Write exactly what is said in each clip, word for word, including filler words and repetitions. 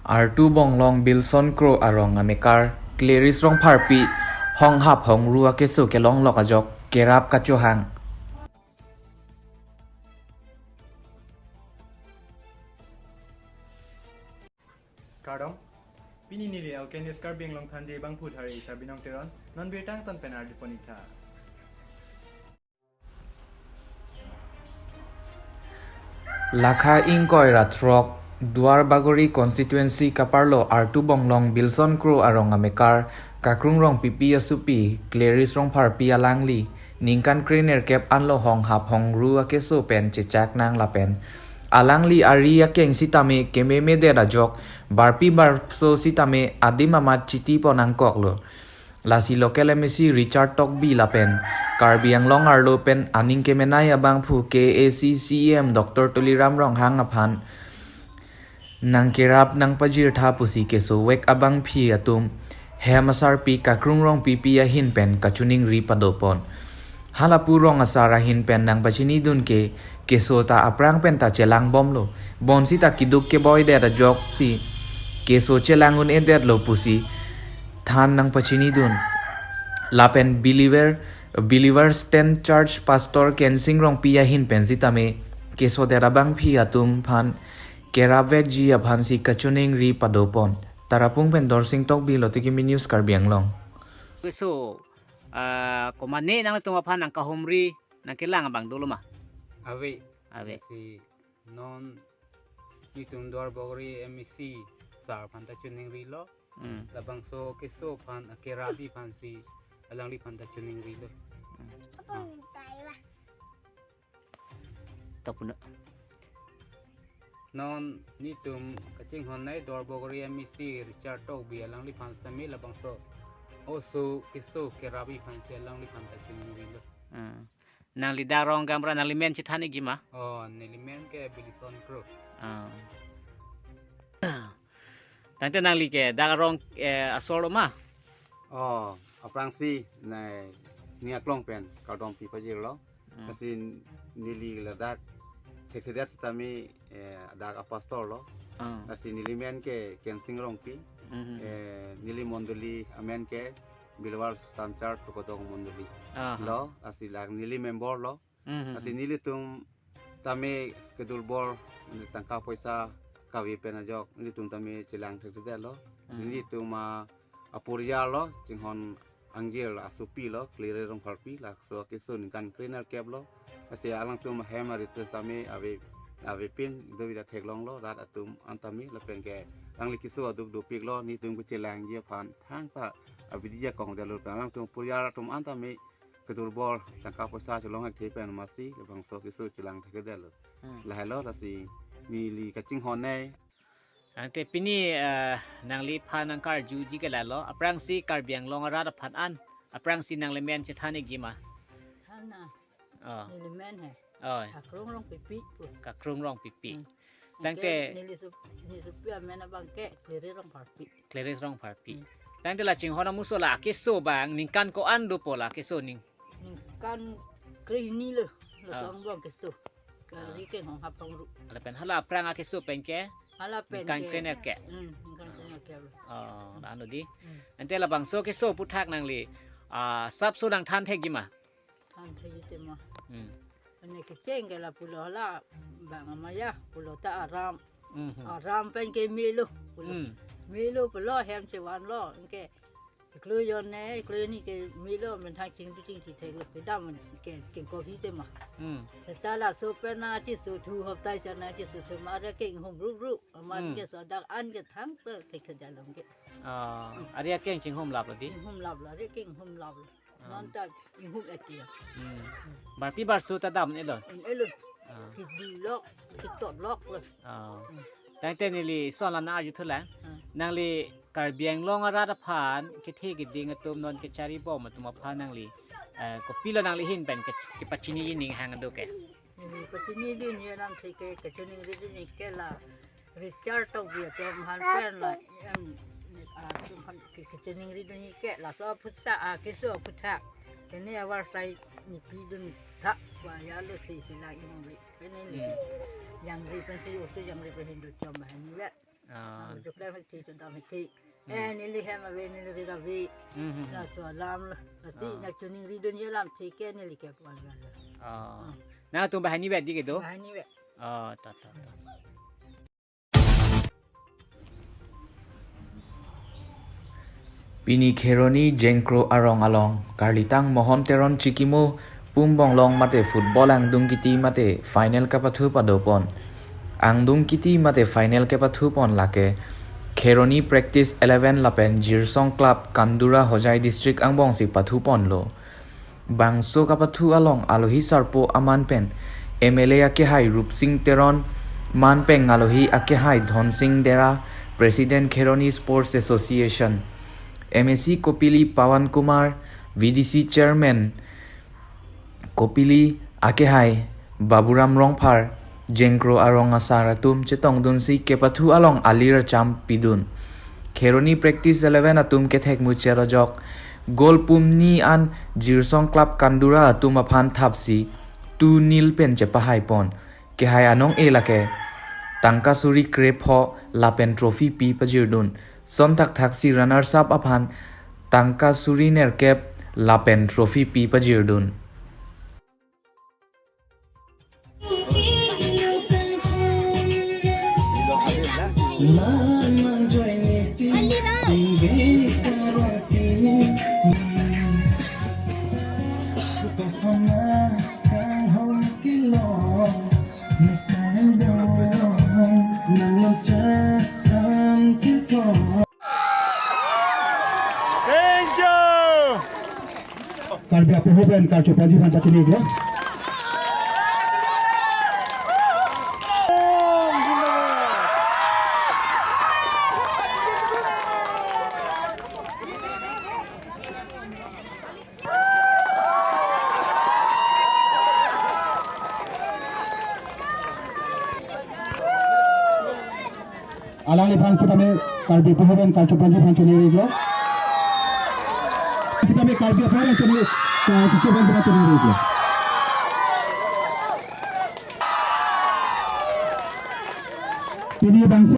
Artu Bonglong Bilson Kro arong amekar Clarice Rongpharpi honghap hongru akeso kelonglok ajok kerap kachohang. Kardom. Pini neli Alkenist Karbi Anglong Thanji abangphu thari Sabinong Teron. Non birta angton pen ardi pon-ik tha. Lakha ingkoi ra throk, Duar Bagori constituency kaparlo Artu Bonglong Bilson Kro arong amekar Kakrung Rongpipi asopi Clarice Rongpharpi alangli ningkan krenerkep anlo honghap hongru akeso pen chechak nang lapen alangli ari akeng sitame kememedet ajok barpi barso sitame adim amat chiti pon nangkoklo. Lasi local M A C Richard Tokbi lapen Karbi Anglong arlo pen aning kemenei abangphu K A A C C E M Doctor Tuliram Ronghang aphan nangkerap nangpajirtha pusi kesovek abangpi atum hem asarpi Kakrung Rongpipi ahin pen kachiningri padopon. Halapu rong asar ahin pen nangpachinidun ke keso ta aphrang pen ta chelangbomlo. Bonsita keduk keboidet ajoksi keso chelang un-edetlo pusi than nangpachinidun. Lapen believer, believer stand church pastor Kensing Rongpi ahin pen sitame kesodet abangpi atum aphan kerapvekji aphansi kachiningri padopon. Tarapung pen Dorsing Tokbi, Lotiki News Karbi Anglong. Keso, ah, komane nangtum aphan nangkahumri nangkelang abang dolo ma? Ave. Ave. Si non nitum Duar Bagori M A C sir aphan ta chiningrilo. Hmm. Labangso keso aphan akerapji aphansi alangliphan ta chiningrilo. Hmm. Ah. Tapuna. Non nitum kachinghonnei Duar Bagori M A C Richard Tokbi alangliphan sitame labangso oso keso kerapji aphansi alangliphan ta chiningrilo. Hmm. Nangli dak rong gaonbura, nangli men chethan-ikji ma? Oh, neli men ke Bilson Kro. Ah. Tangte nangli ke dak rong, eh, asorlo ma? Oh, aphrangsi nai ning aklong pen kardom pipajirlo. Hmm. Lasi neli ladak thekthedet sitame, eh, dak apastor lo. Ah. Lasi neli men ke Kensing Rongpi. Mhm. Eh, neli mondoli amen ke Bilwar Stanchar Tukodong Mondoli. Aha. Lo, lasi lak neli member lo. Mhm. Lasi nelitum tame kedurbor, tangka poisa kave pen ajok nelitum tame chelang thekthedetlo. Lasi, mhm, nelitum a, aporial lo, chinghon angjir asopi lo, Clarice Rongpharpi, laso akeso ningkan krenerkep lo. Lasi alangtum ahem arit sitame ave, avepin dovida theklonglo, rat atum an tame lapen ke alangli keso aduk dopiklo, nelitum kechelangji aphan thangta abidi jakong detlo, alangtum aporial atum an tame kedurbor, tangka poisa chelong thekthe pen masi labangso keso chelang thekthedetlo. Hmm. Lahelo, lasi neli kachinghonnei. Tangte pini, eh, nangliphan nangkarjuji ke lahelo, aphrangsi Karbi Anglong arat aphan an, aphrangsi nangli men chethan-ikji ma? Than na. Oh. Neli men he. Oh. Kakrung Rongpipi pu. Kakrung Rongpipi. Hmm. Tangte, anke neli sop-, neli sopi amen abang ke Clarice Rongpharpi. Clarice Rongpharpi. Hmm. Tangte la chinghon amuso la akeso abang ningkan ko-an dopo la akeso ning? Ningkan krehini lo, lo, ah, tong abang keso. Kali, ah, ke honghap hongru. Lapen hala aphrang akeso pen ke? Hala pen ningkan ke krenerkep. Hmm, ningkan krenerkep lo. Oh, la-an lo di. Hmm. Tangte labangso keso aphuthak nangli, ah, sapso nangthan thekji ma? Than thekji te ma. Hmm. Ane kecheng ke la pulo la bang amaya pulo ta aram. Mhm. Aram pen ke melo pulo. Hmm. Melo pulo hem chevanlo, anke iklo jon ne, iklo jon ni ke melo, men thang chingpi chingsi theklo, kedam ke chingko hi te ma. Hmm. Seta laso pen na chisuthu hoptai sa na chisuthu ma re ke inghum rup rup. Ama, hmm, keso dak an ke thangta thekthedetlo ke. Ah, ari akeng chinghumlaplo di? Chinghumlaplo, ari akeng humlaplo. Ah. Non ta inghum eti. Hmm. Barpi barso ta dam-etlo? Dam-etlo. Ah. Kedulok, ketotloklo. Ah. Hmm. Tangte neli son la nang-arjuthulang. Ah. Nangli Karbi Anglong arat aphan kethe keding atum non kecharibom atum aphan nangli, eh, kopilo nangli ahin pen ke, kepachini ining hang ado ke? Neli pachinidun ye lam si ke, kachiningridun ke la Richard Tokbi atum aphan pen la, em, ah, atum aphan ke, kachiningridun ke laso aphuthak, ah, keso aphuthak. Kene avarsai nipidun tha, wa ya lo si sila inong ri. Kene ni, hmm, jangri pensi, oso jangri pen hindu chom ba ni ya. Ah. Ang jo klem hekti, chodam hekti. Hmm. Eh, neli hem ave, neli ave ave. Hmm, hmm, hmm. Laso alam, lasi Ah. nangchiningri dunji alam thik ke neli ke puan alam. Ah. Hmm. Nangtum banghini vet dei kedo? Banghini vet. Ah, ta, ta, ta. Pini Kheroni Jengkro arong along, karlitang Mohon Teron Chikimo pumbonglong mate football angdung kiti mate final kapathu padopon. Angdung kiti mate final kepathupon lake Kheroni Practice Eleven lapen Jirsong Club Kandura Hojai District angbongsi pathuponlo. Bangso kapathu along alohi sarpo aman pen M L A akehai Rupsing Teron, man pen alohi akehai Dhonsing Dera, President Kheroni Sports Association, M A C Kopili Pawan Kumar, V D C Chairman Kopili akehai Baburam Rongphar, Jengkro arong asar atum chetongdunsi kepathu along alir acham pidun. Kheroni Practice Eleven atum kethek muchot ajok goal pumni an Jirsong Club Kandura atum aphan thapsi two nil pen chepahaipon. Kehai anong-e lake tangka suri krepho lapen trophy pi pajirdun. Son thakthaksi runners up aphan tangka suri nerkep lapen trophy pi pajirdun. Thank you. Karbi apoho pen karchopaji aphan pachini iklo. Alangliphan sitame Karbi apoho pen karchopaji aphan choniri iklo. Sitame Karbi apoho pen choniri, karchopaji aphan choniri iklo. Pini bangso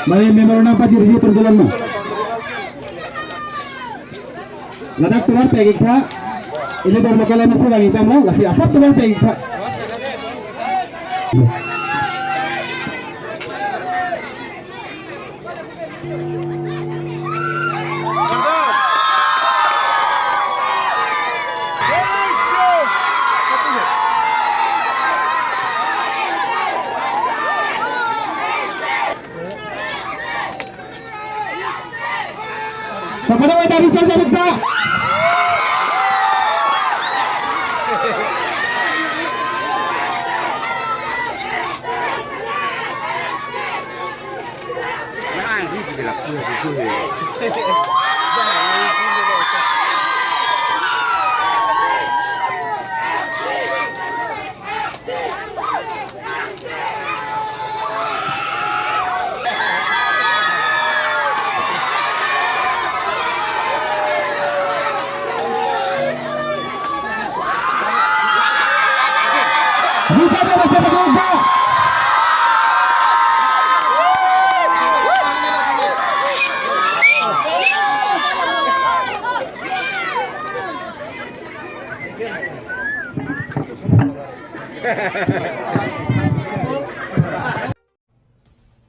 Mari member nangpajirji perjalan ma. Ladak tovar pek ik tha. Ili bor lokal M A C bang ik tha mo, lasi asap tovar pek ik tha. Pakanang wai dari char char ta.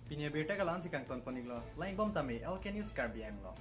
Pini abirta ke la-ansi kangtonpon iklo, langdunbom tame L K News Karbi Anglong.